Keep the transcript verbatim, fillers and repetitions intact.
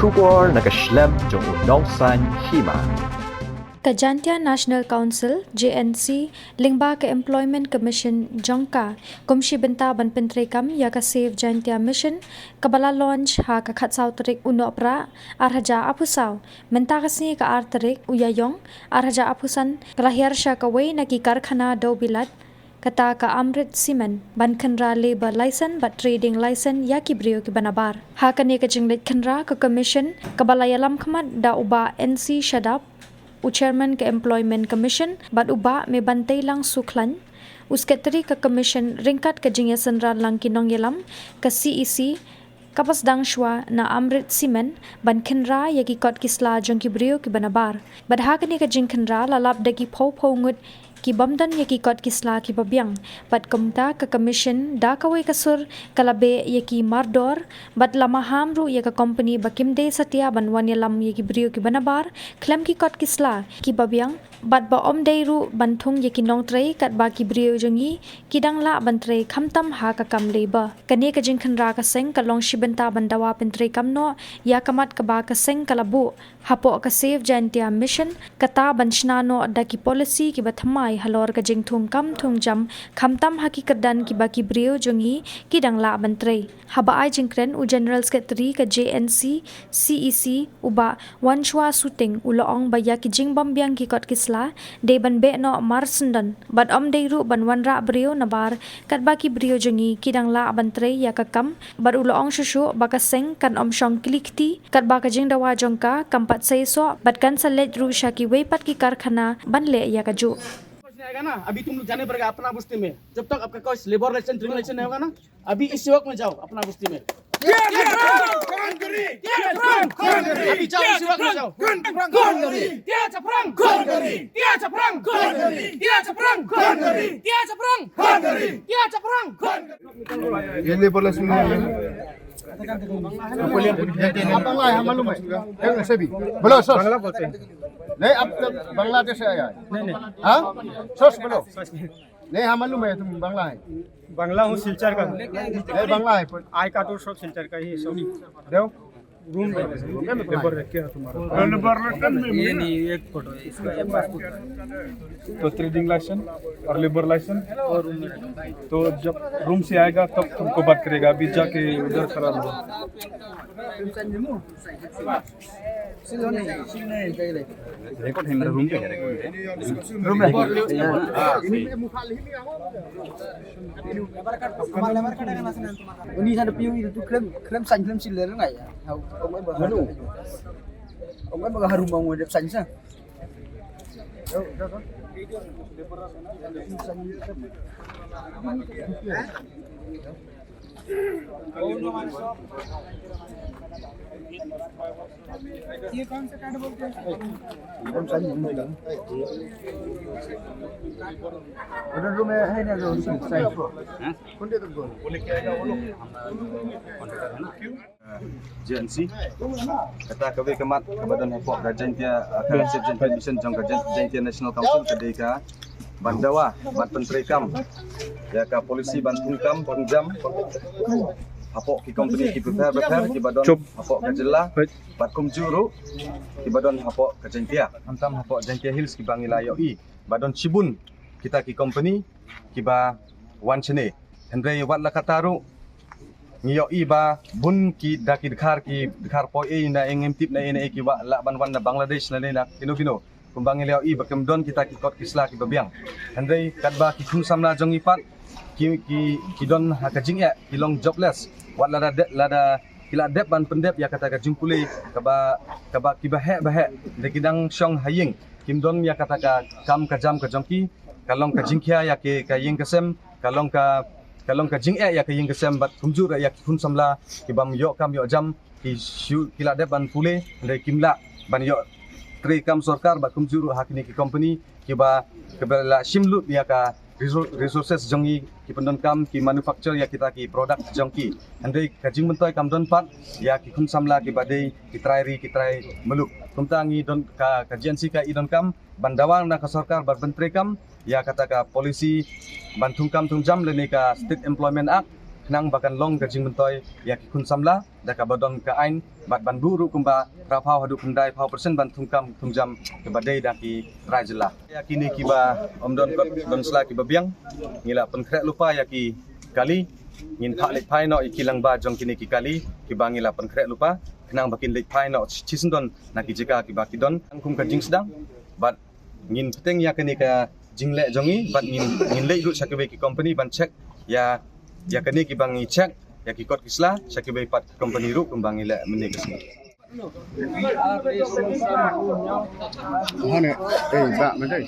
Khubor na ka shlem jong u nongsan hima. Ka Jaintia National Council, J N C, lyngba ka Employment Commission jong ka, kum shi bynta ban pyntreikam ïa ka Save Jaintia Mission, kaba la launch ha ka khatsaw tarik u Nohprah, ar hajar arphew saw, mynta ka sngi ka ar tarik u Ïaïong, ar hajar arphew san, ka la hiar sha kawei na ki karkhana dewbilat, kata ka Amrit Cement, ban khynra labour license bad trading license ïa ki briew kiba nabar. Ha kane ka jingleit khynra, ka Commission, kaba la ïalam khmat da u Bah N C Shadap, u Chairman ka Employment Commission, bad u Bah Mebanteilang Sukhlain, u Secretary ka Commission, ryngkat ka jingïasynran lang ki nongïalam ka C E C, kaba sdang shuwa na Amrit Cement, ban khynra ïa ki kot ki sla jong ki briew kiba nabar. Bad ha kane ka jingkhynra, la lap da ki phew phew ngut ki bym don ïa ki kot ki sla kiba biang. Bad kumta, ka Commission, da kawei ka sur, ka la beh ïa ki mardor, bad la maham ruh ïa ka company ba kim dei satia ban wan ïalam ïa ki briew kiba nabar khlem ki kot ki sla kiba biang, bad ba ym dei ruh ban thung ïa ki nongtrei katba ki briew jong ngi ki dang lah ban trei khamtam ha ka kam labour. Kane ka jingkhynra ka seng ka long shi bynta ban dawa pyntreikam noh ïa ka mat kaba ka seng ka la buh hapoh ka Save Jaintia Mission, kata ban shna noh da ki policy kiba thymmai halor ka jingthung kam thung jam, khamtam ha ki kyrdan kiba ki briew jong ngi ki dang lah ban trei. Haba ai jingkren, u General Secretary ka J N C C E C, u Bah Wanchwa Suting, u la ong ba ïa ki jingbym biang ki kot ki sla dei ban beh noh mar syndon, bad ym dei ruh ban wanrah briew nabar katba ki briew jong ngi ki dang lah ban trei ïa ka kam, bad u la ong shuh shuh ba ka seng kan ym shong kli kti, katba ka jingdawa jong ka kam pat seisoh, bad kan sa leit ruh sha kiwei pat ki karkhana ban leh ïa kajuh. नहीं आएगा ना, अभी तुम लोग जाने पड़ेगा अपना बस्ती में। जब तक आपका कोई लेबर लाइसेंस, ट्रेडिंग लाइसेंस नहीं होगा ना, अभी इस सेवक में जाओ अपना बस्ती में। अभी जाओ, इस सेवक में जाओ। ये लेबर लाइसेंस नहीं है। आप बांग्ला है, हम मालूम है। ये सभी। बोलो, सर। बांग्ला बोलते हैं। नहीं, आप तो बांग्लादेश से आया है। नहीं, नहीं। हाँ? सच बोलो। नहीं, हम मालूम है, तुम बांग्ला है। बांग्ला हूँ, सिलचर का। नहीं, बांग्ला है, पर आई कार्ड और सब सिलचर का ही है, सब। दो। रूम पे। लेबर है क्या तुम्हारा? ये नहीं, एक फोटो है, इसका ये पासपोर्ट है। तो ट्रेडिंग लाइसेंस और लेबर लाइसेंस? और रूम में रखा है। तो जब रूम से आएगा, तब तुमको बात करेगा, अभी जाके उधर खड़ा रहो। Record hai, mera room pe hai, record hai. Room hai. Uni sa da piu itu khlem, khlem sain, khlem sil le ngai ya. Ong ai ba harum, ong ai ba harum, ong ai dep sain sa. ये कौन सा कार्ड बोलते हैं? उधर रूम में है ना, जो साइड। हाँ? कौन दे तुमको? J N C, kata kawei ka mat kaba don hapoh ka Jaintia, ka Save Jaintia Mission jong ka Jain-, Jaintia National Council, ka dei ka ban dawa, ban pyntreikam ïa ka policy ban thung kam thung jam hapoh ki company ki bapher bapher kiba don hapoh ka jylla, bad kumjuh ruh kiba don hapoh ka Jaintia, khamtam hapoh Jaintia Hills, kiba ngi la ïohi ba don shibun kita ki company kiba wan shane. Hynrei wat la katta ruh, ngi ïohi ba bun ki, da ki dkhar, ki dkhar poi ei na ei, ngim tip na ei na ei, kiba lah ban wan na Bangladesh na ei na kino kino. Kumba ngi la ïohi ba kim don kita ki kot ki sla kiba biang. Hynrei katba ki khun samla jong ngi pat ki, ki, ki don ha ka jingeh, ki long jobless. Wat lada de-, lada ki la dep ban pyndep ïa kata ka jingpule kaba, kaba kiba heh ba heh, da ki dang shong ha ïing, kim don ïa kata ka kam ka jam ka jong ki, ka long ka jingkhia ïa ki, ka ïing ka sem, ka long ka, ka long ka jingeh ïa ka ïing ka sem, bad kumjuh ruh ïa ki khun samla ki bym ïoh kam ïoh jam, ki shu, ki la dep ban pule, hynrei kim lah ban ïoh treikam sorkar, bad kumjuh ruh ha kine ki company kiba, kiba la shim lut ïa ka resou-, resources jong ngi, ki pyndonkam, ki manufacture ïa kita ki product jong ki. Hynrei ka jingmyntoi kam don pat ïa ki khun samla kiba dei ki trai ri, ki trai muluk. Kumta ngi don ka, ka J N C ka i donkam ban dawa na ka sorkar ban pyntreikam ïa kata ka policy ban thung kam thung jam lane ka State Employment Act, khnang ba kan long ka jingmyntoi ïa ki khun samla da kaba don ka aiñ, bad ban buh ruh kumba phra phew haduh khyndai phew percent ban thungkam thungjam kaba dei da ki trai jylla. Ïa kine kiba ym don kot don sla kiba biang, ngi la pynkhreh lypa ïa ki kali. Ngin phah leit phai noh ïa ki lyngba jong kine ki kali kiba ngi la pynkhreh lypa, khnang ba kin leit phai noh shisyndon na ki jaka kiba ki don. Tang kum ka jingsdang, bad ngin pynbteng ïa kane ka jingleh jong ngi, bad ngin, ngin leit ruh sha kiwei ki company ban check ïa, ïa kane kiba ngi check ïa ki kot ki sla sha kiwei pat ki company ruh kumba ngi leh mynne ka sngi. Hane, eh, ba, madai.